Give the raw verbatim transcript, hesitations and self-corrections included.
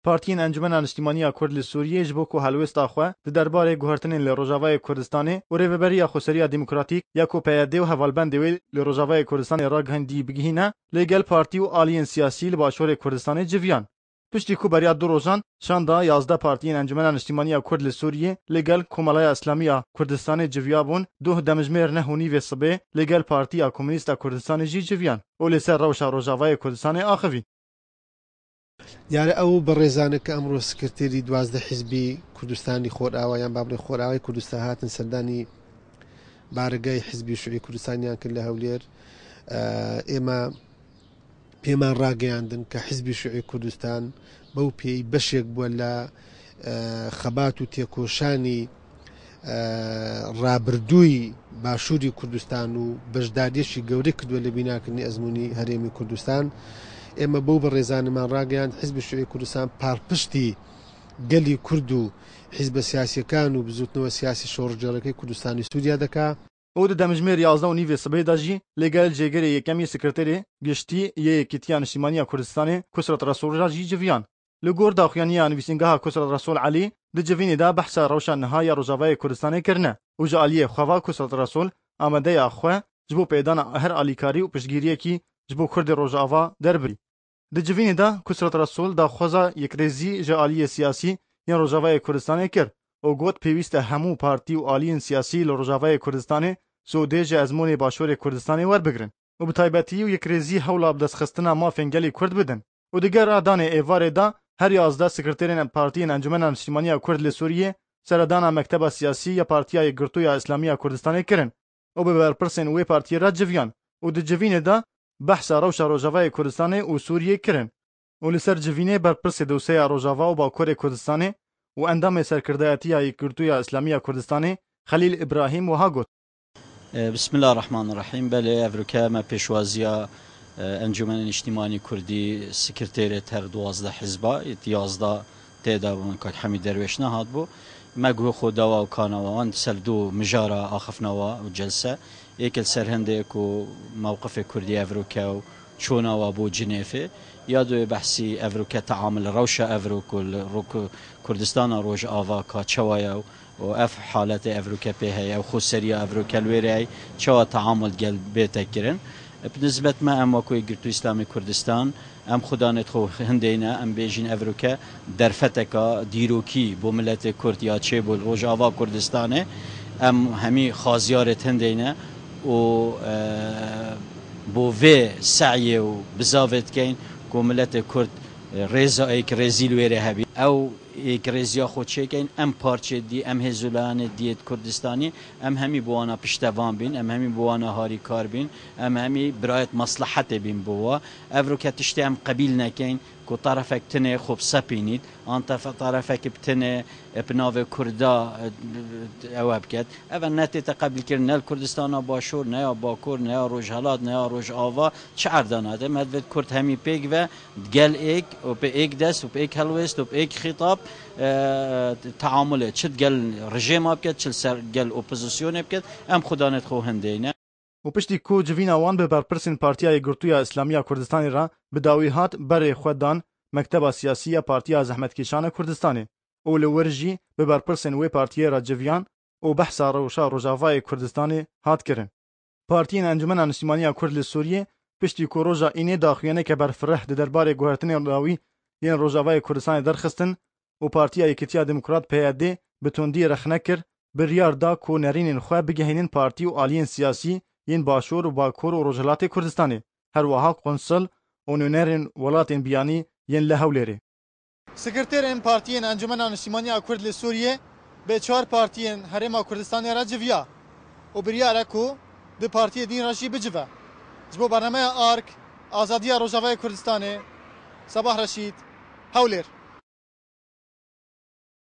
Partiyên Encumena Niştîmaniya Kurd li Sûriyê ji bo ku helwêsta xwe di derbarê guhertinên li Rojavayê Kurdistanê û Rêveberiya Xweseriya Demokratîk ya ku P Y D û hevalbendê wê li Rojavayê Kurdistanê ragihîndî bigihîne, li gel partî û aliyên siyasî li Başûrê Kurdistanê civiyan. Piştî ku beriya du rojan şanda yazdeh partiyên Encumena Niştîmaniya Kurd li Sûriyê li gel Komeleya Îslamî ya Kurdistanê civiyabûn, duh demjimêr neh û nîvê sibê li gel Partiya Komînîst a Kurdistanê jî civiyan û li ser rewşa Rojavayê Kurdistanê axivîn. دیارە ئەو بەڕێزانە کە ئەمڕۆ سکرتێری دوازدە حیزبی کوردستانی خۆرئاوا یان با بڵێ خۆرئاوای کوردستان هاتن سەردانی بارگای حیزبی شوعی کوردستانیان کرد لە هەولێر، ئێمە پێمان ڕاگەیاندن کە حیزبی شوعی کوردستان بەو پێی بەشێک بووە لە خەبات و تێکۆشانی ڕابردووی باشووری کوردستان و بەشداریەکی گەورەی کردووە لە بیناکردنی ئەزموونی هەرێمی کوردستان. ئێمە بەو بەڕێزانەمان ڕاگەیاند حیزبی شوعی کوردستان پاڵپشتی گەلی کورد و حیزبە سیاسیەکان و بزوتنەوە سیاسی شۆڕشگێڕەکەی کوردستانی سووریا دەکا. ئەو di demjimêr yazdeh û nîvê sibê de jî li gel jêgerê yekemî Sekreterê Giştî yê Yekîtiya Niştîmaniya Kurdistanê Kusret Resûl re jî civiyan. Li gor daxuyaniya nivîsîngeha Kusret Resûl Elî, di civînê de behsa rewşa niha ya Rojavayê Kurdistanê kirine û ji aliyê xwe ve Kusret Resûl amadeya xwe ji bo pêdana her alîkarî û piştgiriyekî ji bo Kurdê Rojava derbirî. Di civînê de Kusret Resûl daxwaza yekrêzî ji aliyê siyasî yên Rojavayê Kurdistanê kir û got pêwîst e hemû partî û aliyên siyasî li Rojavayê Kurdistanê sûdê ji ezmûnê Başûrê Kurdistanê werbigirin û bi taybetî û yekrêzî hewla bidestxistina mafên gelê Kurd bidin. Û di gera danê êvarê de her yazdeh sekreterên partiyên Encumena Niştîmaniya Kurd li Sûriyê seredana Mekteba Siyasî ya Partiya Yekgirtû ya Îslamî ya Kurdistanê kirin û bi berpirsên wê partiyê re civiyan û di civînê de behsa rewşa Rojavayê Kurdistanê û Sûriyê kirin û li ser civînê berpirsê dewseya Rojava û Bakurê Kurdistanê û endamê Serkirdayetiya Yekgirtû ya Îslamî ya Kurdistanê Xelîl Îbrahîm wiha got. Bismillah Rehman Rehîm. Belê, evroke me pêşwaziya Encûmenê Niştîmanî Kurdî, sekreterê her duwazdeh hizba, yazdeh tê de bûn, Kak Hemî Derwêş nehat bû. Me guhê xwe dawa û kana wan ser du mijara axifna wa û celse. Êk li ser hindê ku mewqifê Kurdî evroke û çûna wa bû Cinêfê. Ya duyê behsî evroke teamul rewşa evro ku li Rok-, Kurdistana Rojava ka çawa ye û û ev haletê evroke pê heye û xweseriya evroke li wê rê heye, çawa teamul gel bête kirin. Bi nisbet me em wekû Yekgirtû Îslamê Kurdistan, em xudanê xwe hindeyne, em bêjin evroke derfeteka dîrokî bo miletê Kurd ya çêbû li Rojava Kurdistanê, em hemî xaziyarê hindeyne û, e, bo vê seyê û bizavê dikeyn ku miletê Kurd, e, rêza êk rêzî li wê rê hebî. Ew êkrêziya xwe çêkeyn, em parçê dî, em hêzûlayanê diyê Kurdistanî, em hemî bi wana piştevan bîn, em hemî bi wana harîkar bîn, em hemî birayet meslehetê bîn bi wa. Evroke tiştê em qebîl nekeyn ku terefek tinê xwe bisepînît, an tefe-, terefek bi tinê, e, bi navê Kurda, e, ewe biket. Ev ne tête qebîlkirin ne li Kurdistana Başûr, ne ya Bakur, ne ya Rojhelat, ne ya Rojava. Çi erda nade? Me divêt Kurd hemî pêk ve, gel êk û bi êk dest û bi êk helwêst û bi êk xîtab, e, teamulê çi gel rejêma biket, çi li ser gel opozisyonê biket, em xudanê xwe hindeyne. Û piştî ku civîna wan bi berpirsên Partiya Yekgirtû ya Îslamî ya Kurdistanê re bi dawî hat, berê xwe dan Mekteba Siyasî ya Partiya Zehmetkêşan a Kurdistanê û li wir jî bi berpirsên wê partiyê re civiyan û behsa rewşa Rojavayê Kurdistanê hat kirin. Partiyên Encûmena Niştîmaniya Kurd li Sûriyê piştî ku roja Înê daxuyaneke berfireh di derbarê guhertinên dawî yên Rojavayê Kurdistanê derxistin û Partiya Yekîtiya Demokrat P Y D bi tundî rexne kir, biryar da ku nerînên xwe bigihînin partî û aliyên siyasî yên Başûr û Bakur û Rojhilatê Kurdistanê, her wiha konsul û nûnerên welatên biyanî yên li Hewlêrê. Sekreterên partiyên Encûmena Niştîmaniya Kurd li Sûriyê bi çar partiyên Herêma Kurdistanê re civiya û biryar e ku du partiyê din re jî bicive. Ji bo bernameya ARK, Azadiya Rojavayê Kurdistanê, Sabah Reşîd, Hewlêr.